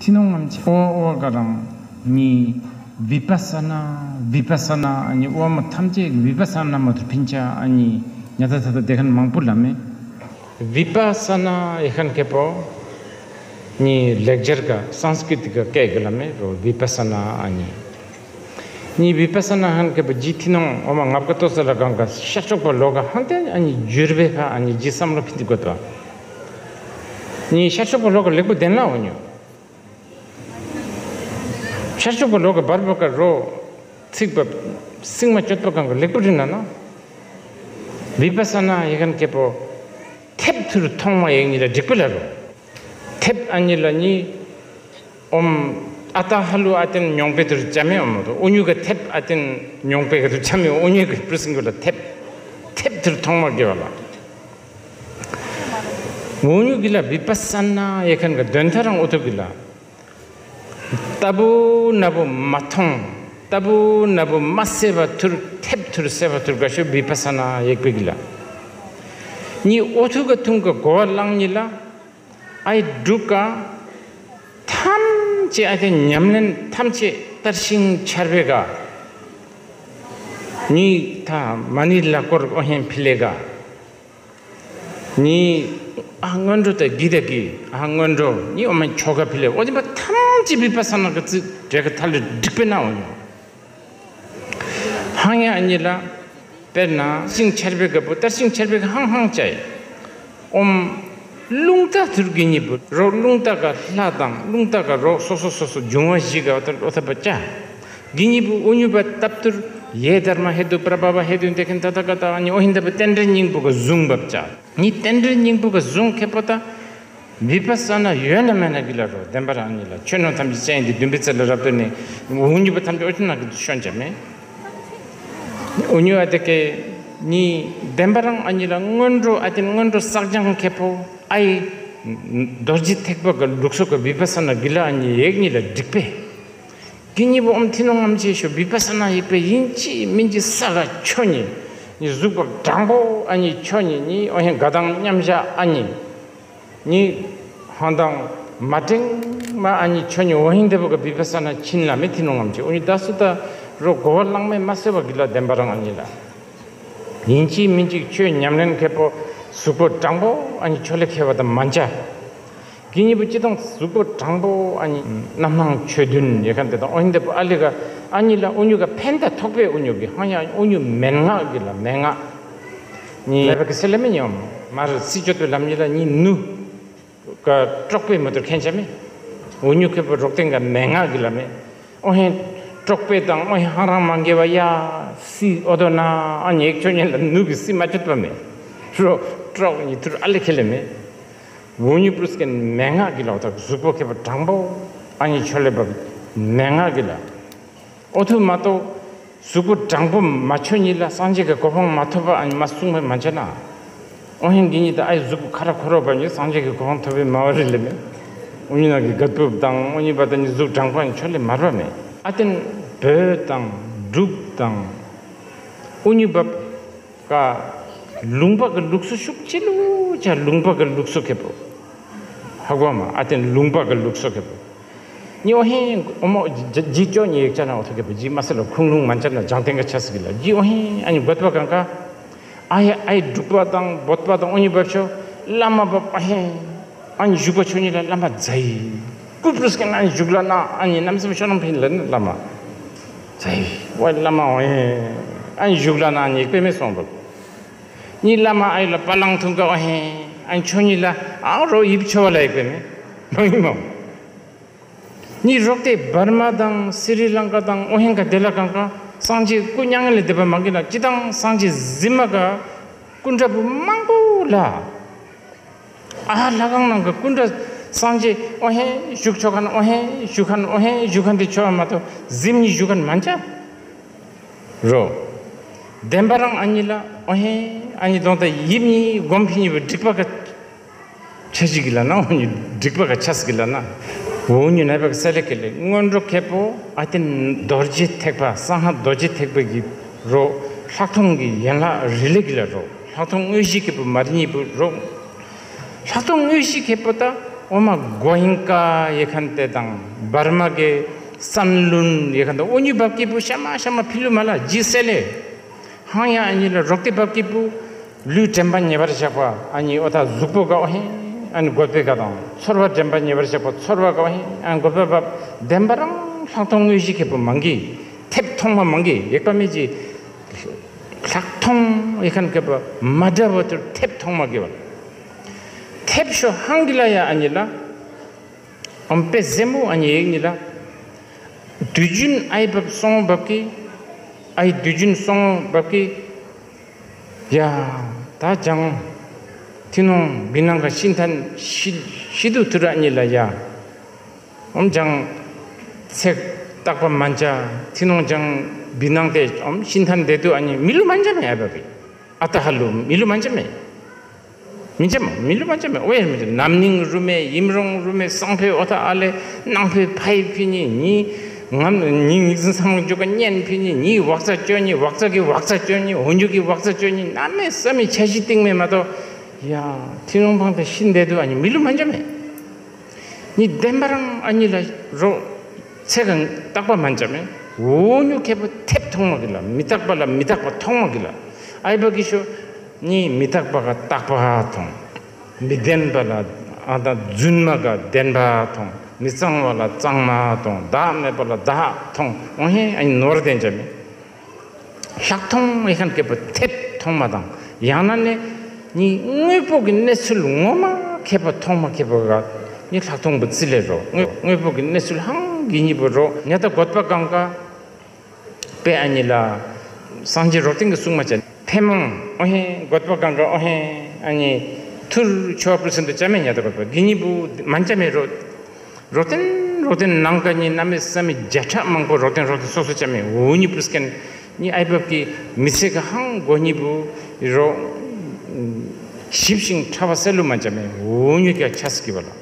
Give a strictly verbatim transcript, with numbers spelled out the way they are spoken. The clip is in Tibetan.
ཐི་ནོང་ངམ་ཆེ་ཨོ་ཨོ་ག་རང་ནི་བི་པ་ས་ན་བི་པ་ས་ན་ཨ་ནི་ཨོ་མ་ཐམས་ཅད་ཀྱི་བི་པ་ས་ན་མ་ཐུར་ཕིན་ཆ་ཨ་ནི་ཉ་ཐ་ཐ་ཐ་དེ་ཁན་མང་པོ་ལ་མེ། བི་པ་ས་ན་ཡེ་ཁན་ཁེ་པོ་ནི་ལེག་ཅར་ག་སངས་ཀྲིཏ་ག་སྐད་གི་ལ་མེ་རོ་བི་པ་ས་ན་ཨ་ནི། ནི་བི་པ་ས་ན་ཧན་ཁེ་པོ་ཇི་ཐི་ནོང་ཨོ་མ་ངབ་ཀ་ཏོ་ས་ལ་གང་ག་ཤར་ཕྱོགས་པ་ལོ་ག་ཧན་ཏེ་ཨ་ནི་འཇུར་བེ་ཁ་ཨ་ནི་ཇི་སམ་ལོ་ཕིན་ཏི་གོ་ཏོ། ནི་ཤར་ཕྱོགས་པ་ལོ་ག་ལེགས་པོ་དེན་ལ་འོ་ཉོ། ཤར་ཕྱོགས་པ་ལོ་ག་བར་བ་ཀ་རོ་ཚིག་པ་སིང་མ་གཅོད་པ་གང་ག་ལེགས་པོ་རིན་ན་ན། བི་པ་ས་ན་ཡེ་ཁན་ཁེ་པོ་ཐེབས་ཐུར་ཐོང་མ་ཡེ་ཉི་ལ་འགྲིག་པ་ལ་རོ། ཐེབས་ཨ་ཉི་ལ་ཉི་ཨོམ་ཨ་ཏ་ཧ་ལུ་ཨ་ཏན་ཉོང་པེ་ཐུར་ཅ་མེ་ཨོམ་དོ་ཨུ་ཉུ་ག་ཐེབས་ཨ་ཏན་ཉོང་པེ་ག་ཐུར་ཅ་མེ་ཨུ་ཉུ་ག་པྲི་སིང་གུ་ལ་ཐེབས་ཐེབས་ཐུར་ཐོང་མ་གེ་བ་ལ། ཨུ་ཉུ་གི་ལ་བི་པ་ས་ན་ཡེ་ཁན་ག་དོན་ཐ་རང་ཨུ་ཐུ་གི་ལ། ལྟ་བུ་ན་བུ་མ་མཐོང་། ལྟ་བུ་ན་བུ་མ་སེ་བ་ཐུར་ཐེབས་ཐུར་སེ་བ་ཐུར་ག་ཤོ་བི་པ་ས་ན་ཡེག་པེ་གི་ལ། ཉི་ཨོ་ཐུ་ག་ཐུང་ག་གོ་བ་ལང་ཉི་ལ། ཨའི་འབྲུག་ག་ཐམས་ཅད་ཨ་ཏེ་ཉམས་ལེན་ཐམས་ཅད་བསྟར་ཤིང་འཆར་བེ་ག་ཉི་ཐ་མ་ནི་ལ་སྐོར་ཨོ་ཧེན་ཕི་ལེ་ག། ནི་ཨ་སྔོན་འགྲོ་དང་གི་དང་གི་ཨ་སྔོན་འགྲོ་ནི་ཨོ་མ་ཆོ་ག་ཕི་ལེ་ཨོ་དེ་པ་ཐམས་ཅད་བི་པ་ས་ན་གི་ཚིག་འབྲས་གི་ཐ་ལེ་འགྲིག་པེ་ན་འོ་ཉོ། ཧང་ཡ་ཨ་ཉི་ལ་དཔེར་ན་ཤིང་ཆར་བེ་ག་པོ་ལྟར་ཤིང་ཆར་བེ་ག་ཧང་ཧང་ཅའི་ཨོམ་རླུང་རྟ་ཐུར་གི་ཉི་བུ་རོ་རླུང་རྟ་ག་ལྷ་དང་རླུང་རྟ་ག་རོ་སོ་སོ་སོ་སོ་འབྱུང་བ་བཞི་ག་ཨོ་ཐ་ཨོ་ཐ་པ་ཅ། གི་ཉི་བུ་ཨུ་ཉུ་པ་ཏབ་ཐུར་ཡེ་དར་མ་ཧེ་དུ་པྲ་བ་བ་ཧེ་དུ་དེ་ཁན་ད་ད་ག་ད་ཨ་ཉི་ཨོ་ཧིན་ད་པ་རྟེན་འབྲེལ་སྙིང་པོ་ག་ཟུང་བབ་ཅ། ཉི་རྟེན་འབྲེལ་སྙིང་པོ་ག་ཟུང་ཁེ་པོ་ད་བི་པ་ས་ན་ཡོད་ན་མེད་ན་གི་ལ་རོ་བདེན་པ་རང་ཉི་ལ་ཆོས་ནོར་ཐམས་ཅད་ཅན་འདི་བདུན་པའི་ཚེ་ལ་རབ་ཏུ་ནི་ཨུ་ཉུ་པ་ཐམས་ཅད་ཨོ་ཆུ་ན་གི་ཤོན་ཅ་མེ། ཨུ་ཉུ་ཨ་དེ་ཀེ་ཉི་བདེན་པ་རང་ཨ་ཉི་ལ་སྔོན་འགྲོ་ཨ་དེ་སྔོན་འགྲོ་བསགས་སྦྱང་ཁེ་པོ་ཨའི་རྡོ་རྗེ་ཐེག་པ་ག་ལུགས་སྲོལ་ག་བི་པ་ས་ན་གི་ལ་ཨ་ཉི་ཡེག་ཉི་ལ་འགྲིག་པེ། གི་ཉི་བུ་ཨོམ་ཐི་ནོང་ངམ་ཆེ་ཤོ་བི་པ་ས་ན་ཡེག་པེ་ཡིན་ཅི་མིན་ཅི་ས་ག་ཆོ་ཉི། ཉི་གཟུགས་པོ་དྲང་པོ་ཨ་ཉི་ཆོ་ཉི་ཉི་ཨོ་ཧེ་ག་དང་མཉམ་བཞག་ཨ་ཉི། ཉི་ཧང་དང་མ་དྲེང་མ་ཨ་ཉི་ཆོ་ཉི་ཨོ་ཧེ་དེ་བོ་ག་བི་པ་ས་ན་ཆིན་ལ་མེ་ཐི་ནོང་ངམ་ཆེ་ཨོ་ཉི་ད་སུ་ད་རོ་གོ་བ་ལང་མེ་མ་སེ་བ་གི་ལ་བདེན་པ་རང་ཨ་ཉི་ལ། ཡིན་ཅི་མིན་ཅི་ཆོས་ཉམས་ལེན་ཁེ་པོ་གཟུགས་པོ་དྲང་པོ་ཨ་ཉི་ཆོ་ལེ་ཁེ་བ་དང་མ་འཇའ། གི་ཉི་བུ་ཅི་དང་གཟུགས་པོ་དྲང་པོ་ཨ་ཉི་རྣམ་སྣང་ཆོས་བདུན་ཡེ་ཁན་དེ་དང་ཨོ་ཧིན་དེ་བོ་ཨ་ལི་ག་ཨ་ཉི་ལ་ཨུ་ཉུ་ག་ཕན་ད་ཐོག་པེ་ཨུ་ཉུ་གི་ཧང་ཡ་ཨུ་ཉུ་མན་ངག་གི་ལ་མན་ངག་ཉི་ལ་བ་གི་སེ་ལ་མེ་ཉོམ་མ་རུ་སི་ཅོ་ཏུ་ལམ་ཉི་ལ་ཉི་ནུ་ག་དཀྲོག་པེ་མ་ཏུར་ཁན་ཆ་མེ། ཨུ་ཉུ་ཁེ་པོ་རོག་ཏེང་ག་མན་ངག་གི་ལ་མེ། ཨོ་ཧེ་དཀྲོག་པེ་དང་ཨོ་ཧེ་ཧང་རང་མ་འགེ་བ་ཡ་སི་ཨོ་དོ་ན་ཨ་ཉི་ཡེག་ཆོ་ཉི་ལ་ནུ་གི་སི་མ་ཅོད་པ་མེ། རོ་དཀྲོག་ཉི་ཐུར་ཨ་ལི་ཁེ་ལེ་མེ། ཝུ་ཉུ་པུ་རུ་སི་ཀན་མན་ངག་གི་ལ་འོ་ད་གཟུགས་པོ་ཁེ་པོ་དྲང་པོ་ཨ་ཉི་ཆོ་ལེ་བབ་མན་ངག་གི་ལ། ཨོ་ཐུ་མ་གཏོགས་གཟུགས་པོ་དྲང་པོ་མ་ཆོ་ཉི་ལ་སངས་རྒྱས་ཀྱི་གོ་འཕང་མ་ཐོབ་པ་ཨ་ཉི་མ་གསུངས་པ་མ་ཆ་ན། ཨོ་ཧེ་གི་ཉི་ད་ཨའི་གཟུགས་པོ་ཁ་ར་ཁོ་རོ་བབ་ཉི་སངས་རྒྱས་ཀྱི་གོ་འཕང་ཐོབ་པའི་མ་བ་རི་ལེ་མེ། ཨོ་ཉི་ན་གི་གད་པུབ་དང་ཨོ་ཉི་བ་ད་ཉི་གཟུགས་དྲང་པོ་ཨ་ཉི་ཆོ་ལེ་མ་ར་མེ། ཨ་ཏན་བོད་དང་འབྲུག་དང་ཨོ་ཉི་བབ། ཀ། ལུང་པ་གི་ལུགས་སྲོལ་ཤུགས་ཆེ་ལུ་ཅ་ལུང་པ་གི་ལུགས་སྲོལ་ཁེ་པོ། ཧ་གོ་མ་ཨ་ཏེ་ལུང་པ་གི་ལུགས་སྲོལ་ཁེ་པོ། ཉི་ཨོ་ཧེ་ཨོ་མོ་ཇི་ཅོ་ཉི་ཡེག་ཅ་ན་ཨོ་ཐོ་ཁེ་པོ་ཇི་མ་སེ་ལ་ཁུང་ལུང་མ་ཅ་ན་ཇང་ཏེང་ག་ཆ་སི་གི་ལ་ཇི་ཨོ་ཧེ་ཨ་ཉི་བོད་པ་གང་ག་ཨ་ཡ་ཨའི་འབྲུག་པ་དང་བོད་པ་དང་ཨོ་ཉི་བབ་ཤོ་བླ་མ་བབ་ཨ་ཧེ། ཨ་ཉི་བཞུགས་པ་ཆོས་ཉིད་ལ་བླ་མ་ཛའི། ཀུ་པྲུས་ཀན་ཨ་ཉི་བཞུགས་ལ་ན་ཨ་ཉི་རྣམ་སེམས་ཤོ་ནམ་ཕིན་ལ་ནི་བླ་མ་ཛའི། ཝའི་བླ་མ་ཝའི། ཨ་ཉི་བཞུགས་ལ་ན་ཨ་ཉི་དཔེ་མེད་སོང་བབ། ཉི་བླ་མ་ཨ་ཡི་ལ་པ་ལང་ཐུང་ག་ཨོ་ཧེ། ཨ་ཉི་ཆོས་ཉིད་ལ་ཨ་རོ་ཡིབ་ཆོ་བ་ལ་ཡི་དཔེ་མེད་མ་ཡིན་མོ། ཉི་རོག་ཏེ་བར་མ་དང་སི་རི་ལང་ཀ་དང་ཨོ་ཧེ་ག་དེ་ལ་གང་ག་སངས་རྒྱས་སྐུ་མྱ་ངན་ལས་འདས་པ་མ་གི་ལ་ཅི་དང་སངས་རྒྱས་གཟིམ་མ་ག་སྐུ་འདྲ་བུ་མང་པོ་ལ། ཨ་ལྷ་ཁང་ནང་གི་སྐུ་འདྲ་སངས་རྒྱས་ཨོ་ཧེ་བཞུགས་ཆོག་ཁན་ཨོ་ཧེ་བཞུགས་ཁན་ཨོ་ཧེ་བཞུགས་ཁན་དེ་ཆོག་མ་གཏོགས་གཟིམ་ཉི་བཞུགས་ཁན་མ་འཇའ་རོ། བདེན་པ་རང་ཨ་ཉི་ལ་ཨོ་ཧེ་ཨ་ཉི་གདོང་ད་ཡིབ་ཉི་སྒོམ་ཕི་ཉི་བུ་འགྲིག་པ་ག་ཆ་ཞིག་གི་ལ་ན་ཨོ་ཉི་འགྲིག་པ་ག་ཆ་སི་གི་ལ་ན། འོ་ཉི་ནའི་པ་ག་སེ་ལེ་ཀེ་ལེ་སྔོན་འགྲོ་ཁེ་པོ་ཨ་ཏེ་རྡོ་རྗེ་ཐེག་པ་གསང་སྔགས་རྡོ་རྗེ་ཐེག་པ་གི་རོ་ལྷག་མཐོང་གི་ཡན་ལག་རི་ལེ་གི་ལ་རོ། ལྷག་མཐོང་དངོས་གཞི་ཁེ་པོ་མ་རི་ཉི་བུ་རོ། ལྷག་མཐོང་དངོས་གཞི་ཁེ་པོ་ད་ ཨོ་མ་གོ་ཡིན་ཀ་ཡེ་ཁན་ཏེ་དང་འབར་མ་གི་སན་ལུན་ཡེ་ཁན་ཏེ་ཨོ་ཉུ་བབ་ཀི་པུ་ཤ་མ་ཤ་མ་ཕི་ལུ་མ་ལ་ཇི་སེ་ལེ། ཧང་ཡ་ཨ་ནི་ལ་རོག་ཏི་བབ་ཀི་པུ་ལུས་དྲན་པ་ཉེ་བར་བཞག་པ་ཨ་ནི་ཨོ་ཐ་གཟུགས་པོ་ག་ཨོ་ཧེ་ཨ་ནི་གོད་པེ་ག་དང་ཚོར་བ་དྲན་པ་ཉེ་བར་བཞག་པ་ཚོར་བ་ག་ཨོ་ཧེ་ཨ་ནི་གོད་པེ་བབ་བདེན་པ་རང་ལྷག་མཐོང་དངོས་གཞི་ཁེ་པུ་མང་གི་ཐེབས་ཐོང་མ་མང་གི་ཡེག་པ་མི་ཇི་ལྷག་མཐོང་ཡེ་ཁན་ཁེ་པུ་མ་འདྲ་བ་ཐུར་ཐེབས་ཐོང་མ་གི་བ་ཐེབས་ཤོ་ཧང་གི་ལ་ཡ་ཨ་ནི་ལ། ཨོམ་པེ་ཟེ་མོ་ཨ་ནི་ཡེག་ནི་ལ། དུས་རྒྱུན་ཨའི་བབ་སོང་བབ་ཀི། ཨའི་དུས་རྒྱུན་སོང་བབ་ཀི། ཡ། ད་ཅང་། ཐི་ནོང་བི་ནང་ག་ཤིན་ཐན་ཤི་ཤི་དུ་ཐུ་ར་ནི་ལ་ཡ། ཨོམ་ཅང་། ཚེག་རྟག་པ་མན་ཅ། ཐི་ནོང་ཅང་བི་ནང་ཏེ་ཨོམ་ཤིན་ཐན་ཏེ་དུ་ཨ་ནི་མི་ལུ་མན་ཅ་མེ་ཨའི་བབ་ཀི། ཨ་ཏ་ཧ་ལུ་མི་ལུ་མན་ཅ་མེ། མི་འཇམ་མི་ལུ་མ་འཇམ་མེ་ཨོ་ཡ་མི་འཇམ་ནམ་ནིང་རུ་མེ་ཡིམ་རོང་རུ་མེ་སང་ཕེ་ཨོ་ཐ་ཨ་ལེ་ནང་ཕེ་ཕའི་ཕི་ནི་ནི་ངམ་ནི་ངིག་ཟིན་སང་ཇོ་ཀ་ཉན་ཕི་ནི་ནི་ཝག་ཙ་ཅོ་ནི་ཝག་ཙ་གི་ཝག་ཙ་ཅོ་ནི་ཧོན་ཇུ་གི་ཝག་ཙ་ཅོ་ནི་ན་མེ་ས་མི་ཆ་ཤི་ཏིང་མེ་མ་ཏོ་ཡ་ཐི་ལོང་ཕང་ཏེ་ཤི་འདེ་དུ་ཨ་ནི་མི་ལུ་མ་འཇམ་མེ་ནི་བདེན་པ་རང་ཨ་ནི་ལ་རོ་ཚེ་གང་རྟག་པ་མ་འཇམ་མེ་འོ་ཉུ་ཁེ་པོ་ཐེབས་ཐོང་མ་གི་ལ་མི་རྟག་པ་ལ་མི་རྟག་པ་ཐོང་མ་གི་ལ་ཨའི་བ་གི་ཤོ། གཉིས་མི་རྟག་པ་ག་རྟག་པ་མཐོང་། མི་བདེན་པ་ལ་ཨ་དང་རྫུན་མ་ག་བདེན་པ་མཐོང་། མི་གཙང་བ་ལ་གཙང་མ་མཐོང་། བདག་མེད་པ་ལ་བདག་མཐོང་། འོ་ཧེ་ཨ་ནི་ནོར་བདེན་ཅ་མེ། ལྷག་མཐོང་ཨེ་ཁན་ཁེ་པོ་ཐེབས་མཐོང་མ་དང་ཡང་ན་ནི་ནི་དངོས་པོ་གི་གནས་ཚུལ་ངོ་མ་ཁེ་པོ་མཐོང་མ་ཁེ་པོ་ག་ནི་ལྷག་མཐོང་པོ་རྩི་ལེ་རོ། དངོས་དངོས་པོ་གི་གནས་ཚུལ་ཧང་གི་གཉིས་པོ་རོ་ཉ་ད་གོད་པ་གང་ག་པེ་ཨ་ནི་ལ། སངས་རྒྱས་རོག་ཏིང་གི་གསུང་མ་ཅན་ཕེ་མང་ཨོ་ཧེ་གོད་པ་གང་ག་ཨོ་ཧེ་ཨ་ནི་ཐུར་ཆོ་པུར་སེན་དུ་ཅ་མེ་ཉ་ད་གོད་པ་གི་གཉིས་པོ་མན་ཅ་མེ་རོ། རོག་ཏིང་རོག་ཏིང་ནང་ག་ནི་ན་མེ་ས་མེ་བརྒྱ་ཕྲག་མང་པོ་རོག་ཏིང་རོག་ཏིང་སོ་སོ་ཅ་མེ་འོ་ནི་པུས་ཀན་ནི་ཨའི་བབ་ཀི་མི་ཚེ་ག་ཧང་གོ་ནི་པུ་རོ། ཞིབ་ཞིང་ཕྲ་བ་སེ་ལུ་མ་ཅ་མེ་འོ་ནི་ཀ་ཆ་སི་ཀི་བ་ལ།